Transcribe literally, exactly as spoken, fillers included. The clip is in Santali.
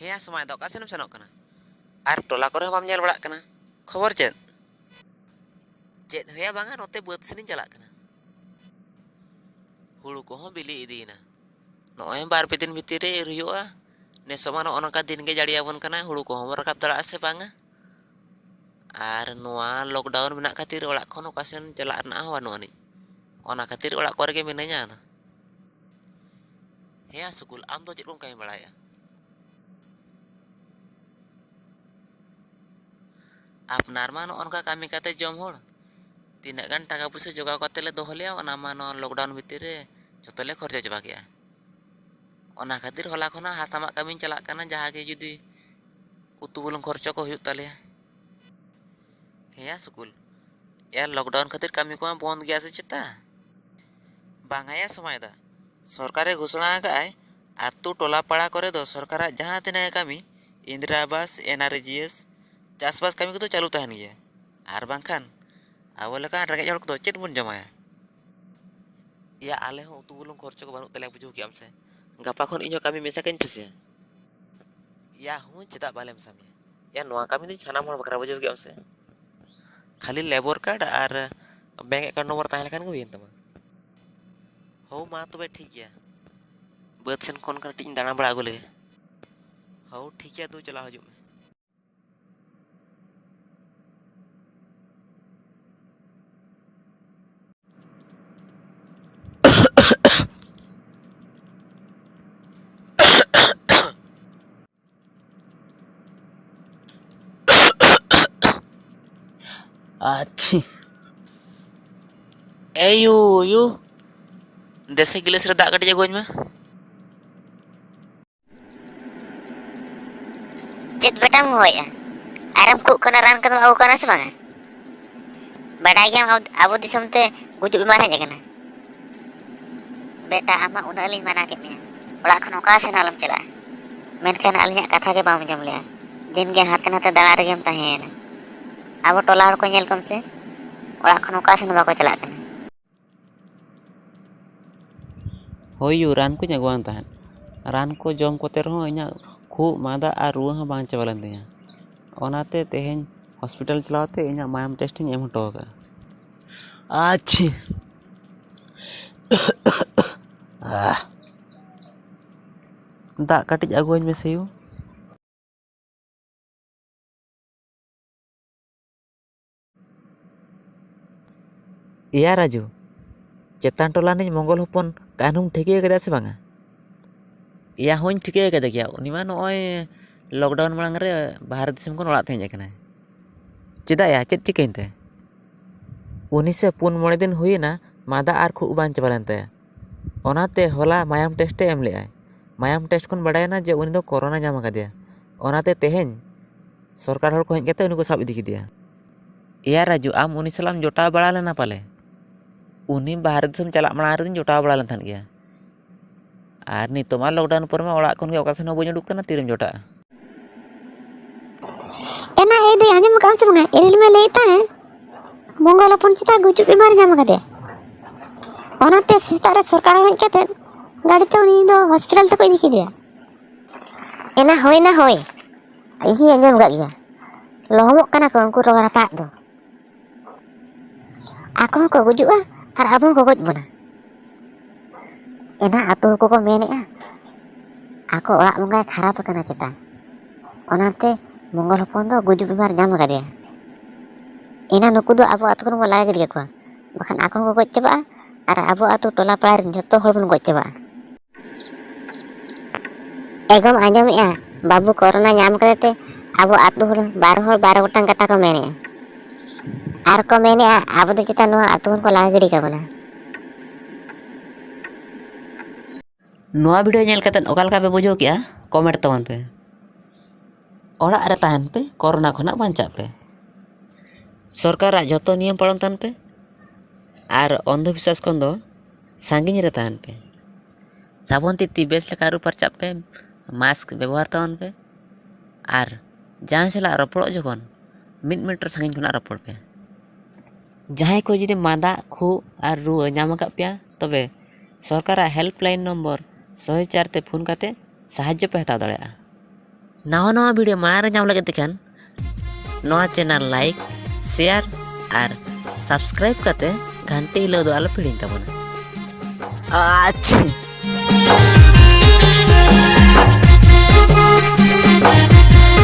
ᱦᱮᱸᱭᱟ ᱥᱚᱢᱟᱭ ᱫᱟ, ᱚᱠᱟ ᱥᱮᱱᱮᱢ ᱥᱮᱱᱚᱜ ᱠᱟᱱᱟ? ᱟᱨ ᱴᱚᱞᱟ ᱠᱚᱨᱮ ᱦᱚᱸ ᱵᱟᱢ ᱧᱮᱞ ᱵᱟᱲᱟᱜ ᱠᱟᱱᱟ᱾ ᱠᱷᱚᱵᱚᱨ ᱪᱮᱫ? ᱪᱮᱫ ᱦᱚᱸᱭᱟ ᱵᱟᱝᱟ, ᱱᱚᱛᱮ ᱵᱟᱹᱫᱽ ᱥᱮᱱᱤᱧ ᱪᱟᱞᱟᱜ ᱠᱟᱱᱟ᱾ ᱦᱩᱲᱩ ᱠᱚᱦᱚᱸ ᱵᱤᱞᱤ ᱤᱫᱤᱭᱮᱱᱟ᱾ ᱱᱚᱜᱼᱚᱭ ᱵᱟᱨ ᱯᱮ ᱫᱤᱱ ᱵᱷᱤᱛᱤᱨ ᱨᱮ ᱤᱨ ᱦᱩᱭᱩᱜᱼᱟ᱾ ᱱᱮᱥᱚᱜ ᱢᱟ ᱱᱚᱜᱼᱚ ᱱᱚᱝᱠᱟ ᱫᱤᱱ ᱜᱮ ᱡᱟᱹᱲᱤᱭᱟᱵᱚᱱ ᱠᱟᱱᱟ, ᱦᱩᱲᱩ ᱠᱚᱦᱚᱸ ᱵᱚᱱ ᱨᱟᱠᱟᱵ ᱫᱟᱲᱮᱭᱟᱜᱼᱟ ᱥᱮ ᱵᱟᱝᱟ? ᱟᱨ ᱱᱚᱣᱟ lockdown ᱢᱮᱱᱟᱜ ᱠᱷᱟᱹᱛᱤᱨ ᱚᱲᱟᱜ ᱠᱷᱚᱱ ᱚᱠᱟ ᱥᱮᱱ ᱪᱟᱞᱟᱜ ᱨᱮᱱᱟᱜ ᱦᱚᱸ ᱵᱟᱹᱱᱩᱜ ᱟᱹᱱᱤᱡ᱾ ᱚᱱᱟ ᱠᱷᱟᱹᱛᱤᱨ ᱚᱲᱟᱜ ᱠᱚᱨᱮ ᱜᱮ ᱢᱤᱱᱟᱹᱧᱟ ᱟᱫᱚ᱾ ᱦᱮᱸᱭᱟ ᱥᱩᱠᱩᱞ, ᱟᱢ ᱫᱚ ᱪᱮᱫ ᱠᱚᱢ ᱠᱟᱹᱢᱤ ᱵᱟᱲᱟᱭᱮᱫᱼᱟ? ᱟᱯᱱᱟᱨ ᱢᱟ ᱱᱚᱜᱼᱚ ᱱᱚᱝᱠᱟ ᱠᱟᱹᱢᱤ ᱠᱟᱛᱮ ᱡᱚᱢ ᱦᱚᱲ᱾ ᱛᱤᱱᱟᱹᱜ ᱜᱟᱱ ᱴᱟᱠᱟ ᱯᱩᱭᱥᱟᱹ ᱡᱚᱜᱟᱣ ᱠᱟᱛᱮ ᱞᱮ ᱫᱚᱦᱚ ᱞᱮᱭᱟ, ᱚᱱᱟ ᱢᱟ ᱱᱚᱣᱟ lockdown ᱵᱷᱤᱛᱤᱨ ᱨᱮ ᱡᱚᱛᱚ ᱞᱮ ᱠᱷᱚᱨᱪᱟ ᱪᱟᱵᱟ ᱠᱮᱜᱼᱟ᱾ ᱚᱱᱟ ᱠᱷᱟᱹᱛᱤᱨ ᱦᱚᱞᱟ ᱠᱷᱚᱱᱟᱜ ᱦᱟᱥᱟ ᱢᱟᱜ ᱠᱟᱹᱢᱤᱧ ᱪᱟᱞᱟᱜ ᱠᱟᱱᱟ, ᱡᱟᱦᱟᱸ ᱜᱮ ᱡᱩᱫᱤ ᱩᱛᱩ ᱵᱩᱞᱩᱝ ᱠᱷᱚᱨᱪᱟ ᱠᱚ ᱦᱩᱭᱩᱜ ᱛᱟᱞᱮᱭᱟ᱾ ᱦᱮᱸᱭᱟ ᱥᱩᱠᱩᱞ, ᱮᱭᱟ lockdown ᱠᱷᱟᱹᱛᱤᱨ ᱠᱟᱹᱢᱤ ᱠᱚᱢᱟ ᱵᱚᱱᱫ ᱜᱮᱭᱟ ᱥᱮ ᱪᱮᱛᱟ? ᱵᱟᱝᱟ ᱭᱟ ᱥᱚᱢᱟᱭ ᱫᱟ, ᱥᱚᱨᱠᱟᱨᱮ ᱜᱷᱳᱥᱚᱱᱟ ᱟᱠᱟᱫᱼᱟᱭ, ᱟᱹᱛᱩ ᱴᱚᱞᱟ ᱯᱟᱲᱟ ᱠᱚᱨᱮ ᱫᱚ ᱥᱚᱨᱠᱟᱨᱟᱜ ᱡᱟᱦᱟᱸ ᱛᱤᱱᱟᱹᱜ ᱮ ᱠᱟᱹᱢᱤ, ᱤᱱᱫᱤᱨᱟ ᱟᱵᱟᱥ, ᱮᱱ ᱟᱨ ᱡᱤ ᱮᱥ, ᱪᱟᱥᱵᱟᱥ ᱠᱟᱹᱢᱤ ᱠᱚᱫᱚ ᱪᱟᱹᱞᱩ ᱛᱟᱦᱮᱱ ᱜᱮᱭᱟ᱾ ᱟᱨ ᱵᱟᱝᱠᱷᱟᱱ ᱟᱵᱚ ᱞᱮᱠᱟᱱ ᱨᱮᱸᱜᱮᱡ ᱦᱚᱲ ᱠᱚᱫᱚ ᱪᱮᱫ ᱵᱚᱱ ᱡᱚᱢᱟᱭᱟ? ᱭᱟ ᱟᱞᱮ ᱦᱚᱸ ᱩᱛᱩ ᱵᱩᱞᱩᱝ ᱠᱷᱚᱨᱪᱟ ᱠᱚ ᱵᱟᱹᱱᱩᱜ ᱛᱟᱞᱮᱭᱟ, ᱵᱩᱡᱷᱟᱹᱣ ᱠᱮᱜᱼᱟᱢ ᱥᱮ? ᱜᱟᱯᱟ ᱠᱷᱚᱱ ᱤᱧ ᱦᱚᱸ ᱠᱟᱹᱢᱤ ᱢᱮᱥᱟ ᱠᱟᱹᱧ ᱯᱮᱥᱮ᱾ ᱭᱟ ᱦᱩᱸ, ᱪᱮᱫᱟᱜ ᱵᱟᱞᱮ ᱢᱮᱥᱟ ᱢᱮᱭᱟ? ᱭᱟ ᱱᱚᱣᱟ ᱠᱟᱹᱢᱤ ᱫᱚ ᱥᱟᱱᱟᱢ ᱦᱚᱲ ᱵᱟᱠᱷᱨᱟ, ᱵᱩᱡᱷᱟᱹᱣ ᱠᱮᱜᱼᱟᱢ ᱥᱮ? ᱠᱷᱟᱹᱞᱤ labour card ᱟᱨ bank account number ᱛᱟᱦᱮᱸ ᱞᱮᱠᱷᱟᱱ ᱜᱮ ᱦᱩᱭᱮᱱ ᱛᱟᱢᱟ᱾ ᱦᱳ ᱢᱟ ᱛᱚᱵᱮ ᱴᱷᱤᱠ ᱜᱮᱭᱟ, ᱵᱟᱹᱫᱽ ᱥᱮᱱ ᱠᱷᱚᱱ ᱠᱟᱹᱴᱤᱡ ᱤᱧ ᱫᱟᱬᱟ ᱵᱟᱲᱟ ᱟᱹᱜᱩ ᱞᱮᱜᱮ᱾ ᱦᱳ ᱴᱷᱤᱠ ᱜᱮᱭᱟ, ᱫᱩ ᱪᱟᱞᱟᱣ ᱦᱤᱡᱩᱜ ᱢᱮ᱾ ᱟᱪᱪᱷᱤ᱾ ᱮ ᱭᱩ, ᱭᱩ, ᱫᱮᱥᱮ ᱜᱤᱞᱟᱹᱥ ᱨᱮ ᱫᱟᱜ ᱠᱟᱹᱴᱤᱡ ᱟᱹᱜᱩᱣᱟᱹᱧ ᱢᱮ᱾ ᱪᱮᱫ ᱵᱮᱴᱟᱢ ᱦᱚᱦᱚᱭᱮᱫᱼᱟ? ᱟᱨᱮᱢ ᱠᱷᱩᱜ ᱠᱟᱱᱟ, ᱨᱟᱱ ᱠᱚᱫᱚᱢ ᱟᱹᱜᱩ ᱠᱟᱱᱟ ᱥᱮ ᱵᱟᱝᱟ? ᱵᱟᱰᱟᱭ ᱜᱮᱭᱟᱢ ᱟᱵᱚ, ᱟᱵᱚ ᱫᱤᱥᱚᱢ ᱛᱮ ᱜᱩᱡᱩᱜ ᱵᱤᱢᱟᱨ ᱦᱮᱡ ᱟᱠᱟᱱᱟ᱾ ᱵᱮᱴᱟ, ᱟᱢ ᱢᱟ ᱩᱱᱟᱹᱜ ᱞᱤᱧ ᱢᱟᱱᱟ ᱠᱮᱫ ᱢᱮᱭᱟ, ᱚᱲᱟᱜ ᱠᱷᱚᱱ ᱚᱠᱟ ᱥᱮᱱ ᱦᱚᱸ ᱟᱞᱚᱢ ᱪᱟᱞᱟᱜᱼᱟ, ᱢᱮᱱᱠᱷᱟᱱ ᱟᱹᱞᱤᱧᱟᱜ ᱠᱟᱛᱷᱟ ᱜᱮ ᱵᱟᱢ ᱟᱸᱡᱚᱢ ᱞᱮᱜᱼᱟ᱾ ᱫᱤᱱ ᱜᱮ ᱦᱟᱱᱛᱮ ᱱᱟᱛᱮ ᱫᱟᱬᱟ ᱨᱮᱜᱮᱢ ᱛᱟᱦᱮᱸᱭᱮᱱᱟ᱾ ᱟᱵᱚ ᱴᱚᱞᱟ ᱦᱚᱲ ᱠᱚ ᱧᱮᱞ ᱠᱚᱢ ᱥᱮ, ᱚᱲᱟᱜ ᱠᱷᱚᱱ ᱚᱠᱟ ᱥᱮᱱ ᱦᱚᱸ ᱵᱟᱠᱚ ᱪᱟᱞᱟᱜ ᱠᱟᱱᱟ᱾ ᱦᱳᱭ ᱭᱳ, ᱨᱟᱱ ᱠᱚᱧ ᱟᱹᱜᱩᱣᱟᱢ ᱛᱟᱦᱮᱸᱫ᱾ ᱨᱟᱱ ᱠᱚ ᱡᱚᱢ ᱠᱚᱛᱮ ᱨᱮᱦᱚᱸ ᱤᱧᱟᱹᱜ ᱠᱷᱩᱜ, ᱢᱟᱸᱫᱟ ᱟᱨ ᱨᱩᱣᱟᱹ ᱦᱚᱸ ᱵᱟᱝ ᱪᱟᱵᱟ ᱞᱮᱱ ᱛᱤᱧᱟᱹ᱾ ᱚᱱᱟᱛᱮ ᱛᱮᱦᱮᱧ ᱦᱚᱥᱯᱤᱴᱟᱞ ᱪᱟᱞᱟᱣ ᱛᱮ ᱤᱧᱟᱹᱜ ᱢᱟᱭᱟᱢ ᱴᱮᱥᱴ ᱤᱧ ᱮᱢ ᱦᱚᱴᱚ ᱟᱠᱟᱫᱼᱟ᱾ ᱟᱪᱪᱷᱟ᱾ ᱫᱟᱜ ᱠᱟᱹᱴᱤᱡ ᱟᱹᱜᱩᱣᱟᱹᱧ ᱢᱮ ᱥᱮᱭᱩ᱾ ᱮᱭᱟ ᱨᱟᱡᱩ, ᱪᱮᱛᱟᱱ ᱴᱚᱞᱟ ᱨᱤᱱᱤᱡ ᱢᱚᱝᱜᱚᱞ ᱦᱚᱯᱚᱱ ᱠᱟᱹᱱᱦᱩᱢ ᱴᱷᱤᱠᱟᱹ ᱠᱟᱫᱮᱭᱟ ᱥᱮ ᱵᱟᱝᱟ? ᱮᱭᱟ, ᱦᱚᱸᱧ ᱴᱷᱤᱠᱟᱹ ᱠᱟᱫᱮ ᱜᱮᱭᱟ᱾ ᱩᱱᱤ ᱢᱟ ᱱᱚᱜᱼᱚᱭ lockdown ᱢᱟᱲᱟᱝ ᱨᱮ ᱵᱟᱦᱨᱮ ᱫᱤᱥᱚᱢ ᱠᱷᱚᱱ ᱚᱲᱟᱜ ᱛᱮ ᱦᱮᱡ ᱟᱠᱟᱱᱟᱭ᱾ ᱪᱮᱫᱟᱜ ᱭᱟ, ᱪᱮᱫ ᱪᱤᱠᱟᱹᱭᱮᱱ ᱛᱟᱭᱟ? ᱩᱱᱤ ᱥᱮ ᱯᱩᱱ ᱢᱚᱬᱮ ᱫᱤᱱ ᱦᱩᱭᱮᱱᱟ, ᱢᱟᱸᱫᱟ ᱟᱨ ᱠᱷᱩᱜ ᱵᱟᱝ ᱪᱟᱵᱟ ᱞᱮᱱ ᱛᱟᱭᱟ᱾ ᱚᱱᱟᱛᱮ ᱦᱚᱞᱟ ᱢᱟᱭᱟᱢ ᱴᱮᱥᱴ ᱮ ᱮᱢ ᱞᱮᱫᱼᱟᱭ᱾ ᱢᱟᱭᱟᱢ ᱴᱮᱥᱴ ᱠᱷᱚᱱ ᱵᱟᱰᱟᱭᱮᱱᱟ ᱡᱮ ᱩᱱᱤ ᱫᱚ ᱠᱳᱨᱳᱱᱟ ᱧᱟᱢ ᱟᱠᱟᱫᱮᱭᱟ᱾ ᱚᱱᱟᱛᱮ ᱛᱮᱦᱮᱧ ᱥᱚᱨᱠᱟᱨ ᱦᱚᱲ ᱠᱚ ᱦᱮᱡ ᱠᱟᱛᱮ ᱩᱱᱤ ᱠᱚ ᱥᱟᱵ ᱤᱫᱤ ᱠᱮᱫᱮᱭᱟ᱾ ᱮᱭᱟ ᱨᱟᱡᱩ, ᱟᱢ ᱩᱱᱤ ᱥᱟᱞᱟᱜ ᱮᱢ ᱡᱚᱴᱟᱣ ᱵᱟᱲᱟ ᱞᱮᱱᱟ ᱯᱟᱞᱮ? ᱩᱱᱤ ᱵᱟᱦᱨᱮ ᱫᱤᱥᱚᱢ ᱪᱟᱞᱟᱜ ᱢᱟᱲᱟᱝ ᱨᱮᱫᱚᱧ ᱡᱚᱴᱟᱣ ᱵᱟᱲᱟ ᱞᱮᱱ ᱛᱟᱦᱮᱸᱫ ᱜᱮᱭᱟ᱾ ᱟᱨ ᱱᱤᱛᱚᱜ ᱢᱟ lockdown ᱯᱚᱨ ᱢᱟ ᱚᱲᱟᱜ ᱠᱷᱚᱱ ᱜᱮ ᱚᱠᱟ ᱥᱮᱱ ᱦᱚᱸ ᱵᱟᱹᱧ ᱩᱰᱩᱠ ᱠᱟᱱᱟ, ᱛᱤᱨᱮᱢ ᱡᱚᱴᱟᱜᱼᱟ? ᱮᱱᱟ ᱮ ᱫᱟᱹᱭ, ᱟᱸᱡᱚᱢ ᱟᱠᱟᱫ ᱟᱢ ᱥᱮ ᱵᱟᱝᱟ? ᱮᱨᱤᱞ ᱢᱟ ᱞᱟᱹᱭᱮᱫ ᱛᱟᱦᱮᱸ, ᱢᱚᱝᱜᱚᱞ ᱦᱚᱯᱚᱱ ᱪᱮᱛᱟ ᱜᱩᱡᱩᱜ ᱵᱤᱢᱟᱨ ᱧᱟᱢ ᱟᱠᱟᱫᱮᱭᱟ᱾ ᱚᱱᱟᱛᱮ ᱥᱮᱛᱟᱜ ᱨᱮ ᱥᱚᱨᱠᱟᱨ ᱦᱚᱲ ᱦᱮᱡ ᱠᱟᱛᱮ ᱜᱟᱹᱰᱤ ᱛᱮ ᱩᱱᱤ ᱫᱚ ᱦᱚᱥᱯᱤᱴᱟᱞ ᱛᱮᱠᱚ ᱤᱫᱤ ᱠᱮᱫᱮᱭᱟ᱾ ᱮᱱᱟ ᱦᱳᱭ ᱱᱟ ᱦᱳᱭ, ᱤᱧ ᱦᱚᱸᱧ ᱟᱸᱡᱚᱢ ᱟᱠᱟᱫ ᱜᱮᱭᱟ᱾ ᱞᱚᱦᱚᱢᱚᱜ ᱠᱟᱱᱟ ᱠᱚ ᱩᱱᱠᱩ ᱨᱚᱜᱽ ᱨᱟᱯᱟᱜ ᱫᱚ᱾ ᱟᱠᱚ ᱦᱚᱸᱠᱚ ᱜᱩᱡᱩᱜᱼᱟ ᱟᱨ ᱟᱵᱚ ᱦᱚᱸᱠᱚ ᱜᱚᱡ ᱵᱚᱱᱟ᱾ ᱮᱱᱟ ᱟᱛᱳ ᱦᱚᱲ ᱠᱚᱠᱚ ᱢᱮᱱᱮᱜᱼᱟ, ᱟᱠᱚ ᱚᱲᱟᱜ ᱵᱚᱸᱜᱟᱭ ᱠᱷᱟᱨᱟᱯ ᱟᱠᱟᱱᱟ ᱪᱮᱛᱟ᱾ ᱚᱱᱟᱛᱮ ᱢᱚᱝᱜᱚᱞ ᱦᱚᱯᱚᱱ ᱫᱚ ᱜᱩᱡᱩᱜ ᱵᱤᱢᱟᱨ ᱧᱟᱢ ᱟᱠᱟᱫᱮᱭᱟ᱾ ᱮᱱᱟ ᱱᱩᱠᱩ ᱫᱚ ᱟᱵᱚ ᱟᱛᱳ ᱠᱷᱚᱱ ᱵᱚᱱ ᱞᱟᱜᱟ ᱜᱤᱰᱤ ᱠᱟᱠᱚᱣᱟ, ᱵᱟᱠᱷᱟᱱ ᱟᱠᱚ ᱦᱚᱸᱠᱚ ᱜᱚᱡ ᱪᱟᱵᱟᱜᱼᱟ ᱟᱨ ᱟᱵᱚ ᱟᱛᱳ ᱴᱚᱞᱟ ᱯᱟᱲᱟ ᱨᱮᱱ ᱡᱷᱚᱛᱚ ᱦᱚᱲ ᱵᱚᱱ ᱜᱚᱡ ᱪᱟᱵᱟᱜᱼᱟ᱾ ᱮᱜᱚᱢ ᱟᱸᱡᱚᱢᱮᱜᱼᱟ, ᱵᱟᱹᱵᱩ ᱠᱳᱨᱳᱱᱟ ᱧᱟᱢ ᱠᱟᱫᱮ ᱛᱮ ᱟᱵᱚ ᱟᱛᱳ ᱦᱚᱲ ᱵᱟᱨ ᱦᱚᱲ ᱵᱟᱨ ᱜᱚᱴᱟᱝ ᱠᱟᱛᱷᱟ ᱠᱚ ᱢᱮᱱᱮᱜᱼᱟ᱾ ᱟᱨ ᱠᱚ ᱢᱮᱱᱮᱜᱼᱟ, ᱟᱵᱚ ᱫᱚ ᱪᱮᱛᱟ ᱱᱚᱣᱟ ᱟᱛᱳ ᱠᱷᱚᱱ ᱠᱚ ᱞᱟᱜᱟ ᱜᱤᱰᱤ ᱠᱟᱵᱚᱱᱟ᱾ ᱱᱚᱣᱟ video ᱧᱮᱞ ᱠᱟᱛᱮ ᱚᱠᱟ ᱞᱮᱠᱟ ᱯᱮ ᱵᱩᱡᱷᱟᱹᱣ ᱠᱮᱜᱼᱟ? Comment ᱛᱟᱵᱚᱱ ᱯᱮ᱾ ᱚᱲᱟᱜ ᱨᱮ ᱛᱟᱦᱮᱱ ᱯᱮ, ᱠᱳᱨᱳᱱᱟ ᱠᱷᱚᱱᱟᱜ ᱵᱟᱧᱪᱟᱜ ᱯᱮ᱾ ᱥᱚᱨᱠᱟᱨᱟᱜ ᱡᱷᱚᱛᱚ ᱱᱤᱭᱚᱢ ᱯᱟᱞᱚᱱ ᱛᱟᱵᱚᱱ ᱯᱮ ᱟᱨ ᱚᱱᱫᱷᱚᱵᱤᱥᱣᱟᱥ ᱠᱷᱚᱱ ᱫᱚ ᱥᱟᱺᱜᱤᱧ ᱨᱮ ᱛᱟᱦᱮᱱ ᱯᱮ᱾ ᱥᱟᱵᱚᱱ ᱛᱤ ᱛᱤ ᱵᱮᱥ ᱞᱮᱠᱟ ᱟᱹᱨᱩᱵ ᱯᱷᱟᱨᱪᱟᱜ ᱯᱮ, mask ᱵᱮᱵᱚᱦᱟᱨ ᱛᱟᱵᱚᱱ ᱯᱮ ᱟᱨ ᱡᱟᱦᱟᱸᱭ ᱥᱟᱞᱟᱜ ᱨᱚᱯᱚᱲᱚᱜ ᱡᱚᱠᱷᱚᱱ ᱢᱤᱫ meter ᱥᱟᱺᱜᱤᱧ ᱠᱷᱚᱱᱟᱜ ᱨᱚᱯᱚᱲ ᱯᱮ᱾ ᱡᱟᱦᱟᱸᱭ ᱠᱚ ᱡᱩᱫᱤ ᱢᱟᱸᱫᱟ, ᱠᱷᱩᱜ ᱟᱨ ᱨᱩᱣᱟᱹ ᱧᱟᱢ ᱟᱠᱟᱫ ᱯᱮᱭᱟ, ᱛᱚᱵᱮ ᱥᱚᱨᱠᱟᱨᱟᱜ helpline number ᱥᱚᱭ ᱪᱟᱨ ᱛᱮ ᱯᱷᱳᱱ ᱠᱟᱛᱮ ᱥᱟᱦᱟᱡᱽᱡᱚ ᱯᱮ ᱦᱟᱛᱟᱣ ᱫᱟᱲᱮᱭᱟᱜᱼᱟ᱾ ᱱᱟᱣᱟ ᱱᱟᱣᱟ ᱵᱷᱤᱰᱤᱭᱳ ᱢᱟᱲᱟᱝ ᱨᱮ ᱧᱟᱢ ᱞᱟᱹᱜᱤᱫ ᱛᱮ ᱠᱷᱟᱱ ᱱᱚᱣᱟ ᱪᱮᱱᱮᱞ ᱞᱟᱭᱤᱠ, ᱥᱮᱭᱟᱨ ᱟᱨ ᱥᱟᱵᱥᱠᱨᱟᱭᱤᱵ ᱠᱟᱛᱮ ᱜᱷᱟᱱᱴᱤ ᱦᱤᱞᱟᱹᱣ ᱫᱚ ᱟᱞᱚ ᱯᱮ ᱦᱤᱲᱤᱧ ᱛᱟᱵᱚᱱᱟ᱾ ᱟᱪᱪᱷᱟ᱾